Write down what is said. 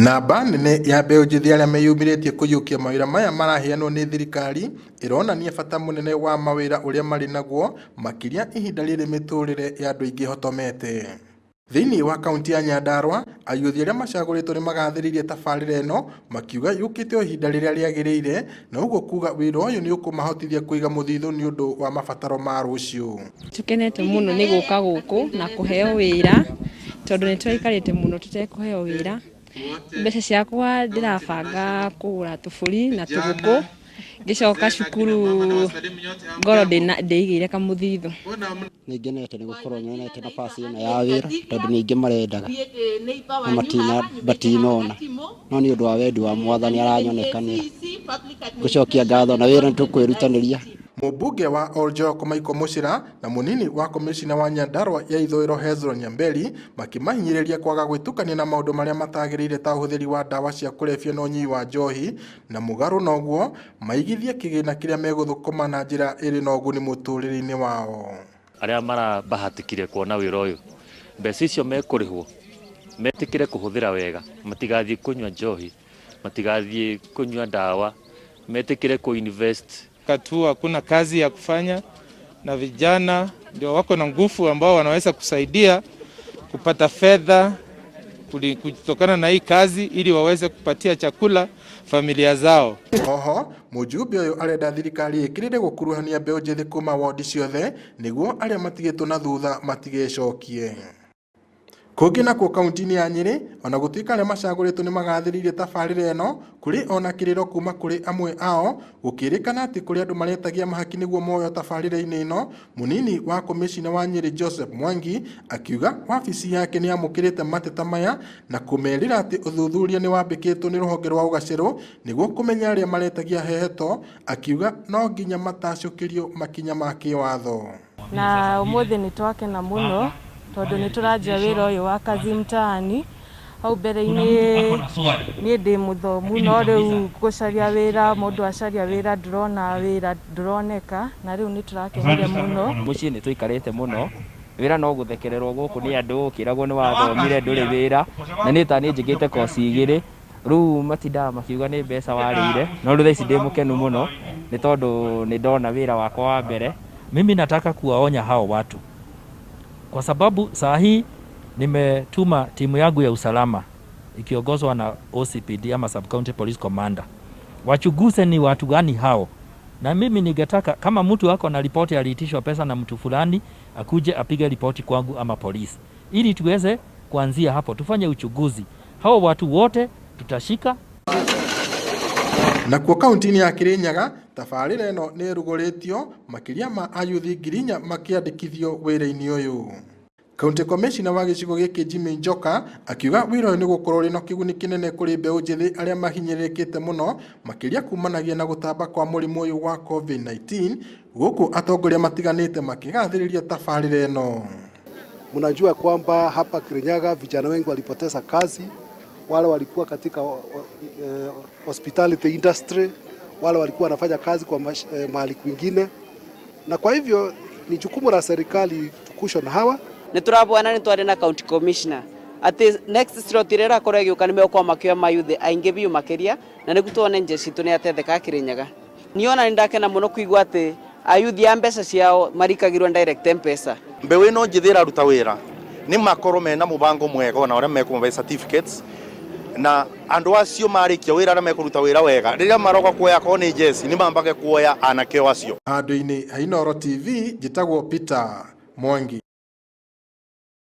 Namba nene ya mbeũ njĩthĩ arĩa meyumĩrĩtie kũiyũkia mawĩra maya maraheanwo nĩ thirikari ĩronania bata mũnene wa mawĩra ũrĩa marĩ naguo makĩria ihinda rĩrĩ mĩtũrĩre ya andũ aingĩ ĩhotomete. Thĩinĩ wa kaunti ya Nyandarua, ayuthi arĩa macagũrĩtwo nĩ magathĩrĩirie tabarĩra ĩno makiuga yũkĩte o ihinda rĩrĩa rĩagĩrĩire na ũguo kuga wĩra ũyũ nĩ ũkũmahotithia kũiga mũthithũ nĩ ũndũ wa mabataro ma rũciũ. Tũkenete mũno nĩ gũka gũkũ na kũheo wĩra tondũ nĩ tũraikarĩte mũno tũtekũheo wĩra. Mbeca ciakwa ndĩrabanga kũgũra tũbũri na tũgũkũ ngĩcoka cukuru ngorwo ndĩigĩire kamũthithũ. Nĩ ngenete nĩ gũkorwo nyonete nafasi ĩno ya wĩra tondũ nĩ aingĩ marendaga na matinona no nĩ ũndũ wa wendi wa mwathani aranyonekanĩra. Ngũcokia ngatho na wĩra nĩ tũkwĩrutanĩria. Mũmbunge wa Oljok Michael Muchira na mũnini wa komicina wa Nyandarua ya ithũĩro Hezron Nyamberi makĩmahinyĩrĩria kwaga gwĩtukania na maũndũ marĩa matagĩrĩire ta ũhũthĩri wa ndawa cia kũrebia na ũnyui wa njohi na mũgarũ noguo maigithie kĩgĩna kĩrĩa megũthũkũma na njĩra ĩrĩ na ũguni mũtũrĩre-inĩ wao. Arĩa marabahatikire kuona wĩra ũyũ, mbeca icio mekũrĩhwo metĩkĩre kũhũthĩra wega, matigathiĩ kũnyua njohi, matigathiĩ kũnyua ndawa, metĩkĩre kũ invest. Wakati hakuna kazi ya kufanya na vijana ndio wako na nguvu ambao wanaweza kusaidia kupata fedha kutokana na hii kazi ili waweze kupatia chakula familia zao. Oho mũjumbe ũyũ arenda thirikari ĩkĩrĩre gũkuruhania mbeũ njĩthĩ kuma wondi ciothe nĩguo arĩa matigĩtwo na thutha matigecokie. Kũngĩ nakuo kaunti-inĩ ya Nyĩrĩ ona gũtuĩka arĩa macagũrĩtwo nĩ magathĩrĩirie tabarĩra ĩno kũrĩ ona kĩrĩro kuma kũrĩ amwe ao gũkĩrĩkana atĩ kũrĩ andũ maretagia mahaki nĩguo moyo tabarĩra-inĩ ĩno. Mũnini wa komicina wa Nyĩrĩ Joseph Mwangi akiuga wabici yake nĩ yamũkĩrĩte mateta maya na kũmerĩra atĩ ũthuthuria nĩ wambĩkĩtwo nĩ rũhonge rwa ũgacĩrũ nĩguo kũmenya arĩa maretagia heheto, akiuga no nginya matacũkĩrio makinya ma kĩwatho. Na ũmũthĩ nĩ twakena mũno tondũ nĩ tũranjia wĩra ũyũ wa Kazi Mtaani. Hau mbere-inĩ niĩ ndĩ mũthomu no rĩu gũcaria wĩra, mũndũ acaria wĩra ndũrona wĩra ndũroneka, na rĩu nĩ tũrakenire mũno. Mũciĩ nĩ tũikarĩte mũno wĩra no gũthekererwo gũkũ nĩ andũ ũkĩragwo nĩ wathomire ndũrĩ wĩra, na niĩ ta niĩ njĩkĩte koci igĩrĩ rĩu matindaga makiuga nĩ mbeca warĩire, no rĩu thaa ici ndĩ mũkenu mũno nĩ tondũ nĩ ndona wĩra wakwa wa mbere. Mimi nataka kuwaonya hao watu kwa sababu saa hii nimetuma timu yangu ya usalama ikiongozwa na OCPD ama Sub County Police Commander wachunguze ni watu gani hao, na mimi ningetaka kama mtu ako na ripoti aliitishwa pesa na mtu fulani akuje apige ripoti kwangu ama polisi, ili tuweze kuanzia hapo tufanye uchunguzi. Hao watu wote tutashika. Nakuo kaunti-inĩ ya Kirinyaga tabarĩra ĩno nĩ ĩrugũrĩtio makĩria ma ayuthi 4,000 makĩandĩkithio wĩra-inĩ ũyũ. County Commissioner wa gĩcigo gĩkĩ Jimmy Njoka akiuga wĩra ũyũ nĩ gũkorwo ũrĩ na kĩguni kĩnene kũrĩ mbeũ njĩthĩ arĩa mahinyĩrĩrĩkĩte mũno makĩria kumanagia na gũtamba kwa mũrimũ ũyũ wa COVID-19, gũkũ atongoria matiganĩte makĩgathĩrĩria tabarĩra ĩno. Mnajua kwamba hapa Kirinyaga vijana wengi walipoteza kazi, wale walikuwa katika hospitality industry, wale walikuwa wanafanya kazi kwa mahali kwingine, na kwa hivyo ni jukumu la serikali tukusho na hawa nĩ tũrabwana nĩ twarĩ na county commissioner atĩ next slot ĩrĩa ĩrakorwo ĩgĩũka nĩ megũkorwo makĩoya mayuthi aingĩ biũ makĩria, na nĩguo tuone njeci citũ nĩ atetheka Kirinyaga. Niĩ ona nĩ ndakena mũno kũigua atĩ ayuthi a mbeca ciao marikagirwo direct M-Pesa. Mbeũ ĩno njĩthĩ ĩraruta wĩra nĩ makorwo mena mũbango mwega ona ũrĩa mekũmahe certificates, na andũ acio marĩkia wĩra arĩa mekũruta wĩra wega rĩrĩa maroka kuoya akorwo nĩ njeci nĩ mambage kuoya anake o acio. Handũ-inĩ ha Inooro TV njĩtagwo Peter Mwangi.